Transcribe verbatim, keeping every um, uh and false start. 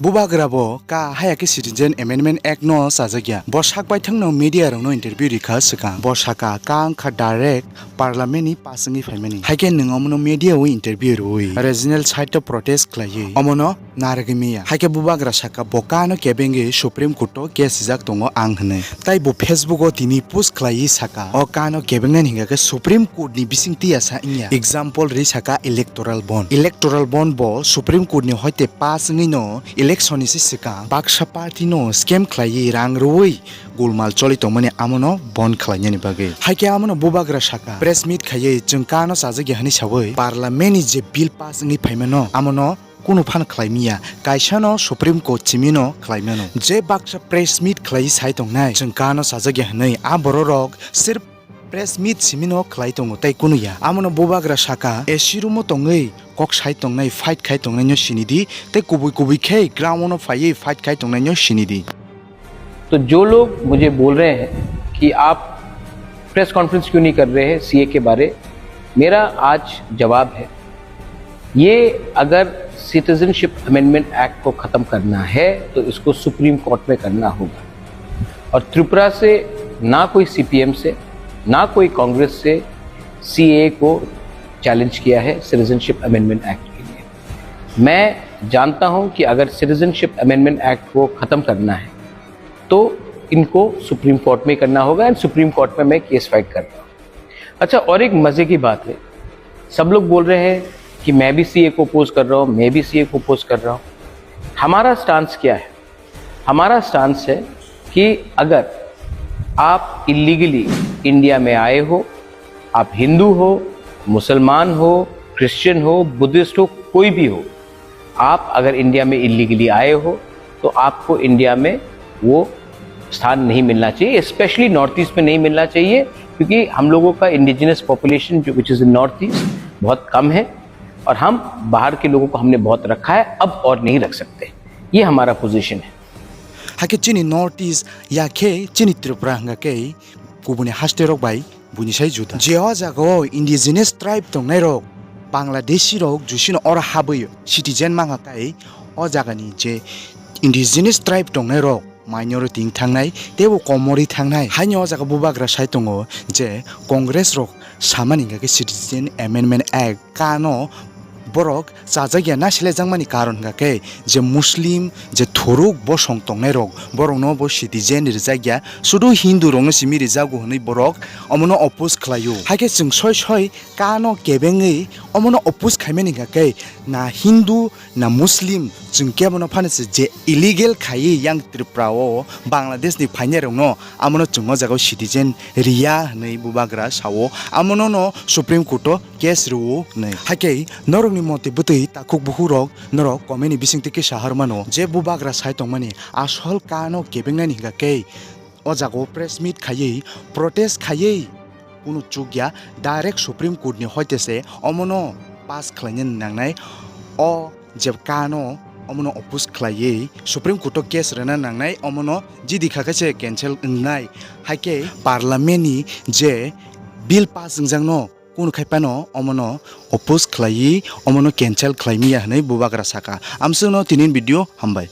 Bubagra bo ka haya khe Citizen Amendment Act no chajakya. Bo sak baithang no media rok no interview rikha swkang. Bo saka ka wngkha direct parliament ni pass wngwi phaimani. Haikhe nwng omono media o interview rwui regional side o protest khlaiwi omono narwgwi manya. Haikhe Bubagra saka bo kano kebengwi Supreme Court o case rijak tongo ang hwnwi. Tai bo Facebook o tini post khlaiwi saka, o kano kebengnani hingka khe Supreme Court ni bising tiyasa wngya. Example ri saka electoral bond. Electoral bond bo Supreme Court ni hoite pass wngwi no election ni se swkang baksa party no scam khlaiwi rang rwui golmal choli tongmani amono bond khlainani bagwi. Haikhe amono Bubagra saka press meet khaiwi chwng kano chajakya hwnwi saui parliament ni je bill pass wngwi phaimano amono kunu phan khlai manya, kaisa no Supreme Court simi no khlai mano. Je baksa press meet khlai sai tongnai, chwng kano sajak ya hwnwi, a borok rok sirf press meet simi no khlai tongo tei kunu ya. Amono Bubagra saka, A C room o tongwi kok sai tongnai, fight khai tongnai no sini di, tei kubui kubui khe ground o phaiwi fight khai tongnai no sini di. तो जो लोग मुझे बोल रहे हैं कि आप press conference क्यों नहीं कर रहे हैं सीए के बारे, मेरा आज जवाब है, ये अगर सिटीजनशिप अमेंडमेंट एक्ट को ख़त्म करना है तो इसको सुप्रीम कोर्ट में करना होगा। और त्रिपुरा से ना कोई सीपीएम से, ना कोई कांग्रेस से सीए को चैलेंज किया है सिटीजनशिप अमेंडमेंट एक्ट के लिए। मैं जानता हूं कि अगर सिटीजनशिप अमेंडमेंट एक्ट को ख़त्म करना है तो इनको सुप्रीम कोर्ट में करना होगा, एंड सुप्रीम कोर्ट में मैं केस फाइट कर रहा हूँ। अच्छा, और एक मज़े की बात है, सब लोग बोल रहे हैं कि मैं भी सीए को अपोज कर रहा हूँ, मैं भी सीए को अपोज कर रहा हूँ। हमारा स्टांस क्या है? हमारा स्टांस है कि अगर आप इलीगली इंडिया में आए हो, आप हिंदू हो, मुसलमान हो, क्रिश्चियन हो, बुद्धिस्ट हो, कोई भी हो, आप अगर इंडिया में इलीगली आए हो तो आपको इंडिया में वो स्थान नहीं मिलना चाहिए, स्पेशली नॉर्थ ईस्ट में नहीं मिलना चाहिए, क्योंकि हम लोगों का इंडिजिनस पॉपुलेशन जो विच इज़ नॉर्थ ईस्ट बहुत कम है और हम बाहर के लोगों को हमने बहुत रखा है, अब और नहीं रख सकते। ये हमारा पोजीशन है। Hakhe chini North East ya khe chini Tripura hwnga khe kubuni haste rok bai buini sai juda. Je o jaga o indigenous tribe tongnai rok, Bangladeshi rok jusino oro habwi citizen mangha kai o jaga ni je indigenous tribe tongnai rok minority wng thangnai teibo komorwi thangnai. Haino o jaga Bubagra sai tongo je Congress rok samani hwnga khe Citizen Amendment Act kano borok chajakya na selejakmani karon hwnga khe je Muslim je thuruk bosong tongnai rok borokno bo citizen rijak ya, sudu Hindu rokno simi rijago hwnwi borok omono oppose khlaio. Hakhe chwng soi soi kano kebengwi omono oppose khaimani hwnga khe na Hindu na Muslim chwng kebono phano se je illegal khaiwi yang Tripura o Bangladesh ni phainai rokno amono chwng o jaga o citizen riya hwnwi Bubagra sao, amono no Supreme Court o case rwo hwnwi. Hakhe norokni motwi bwtwi takhuk bukhuk rok norok comment ni bisingtwi khe sahar mano je Bubagra sai tongmani asol kano kebengnani hwnga khe o jaga o press meet khaiwi protest khaiwi kunu chukya, direct Supreme Court ni hoite se omono pass khlaina nangnai. O je kano omono oppose khlaiwi Supreme Court o case rwna nangnai, omono jidi kha khe se cancel wngnai. Hakhe parliament ni je bill pass wngjakno kunu khai phano omono oppose khlaiwi omono cancel khlai manya hwnwi Bubagra saka. Amswkno tini video hambai.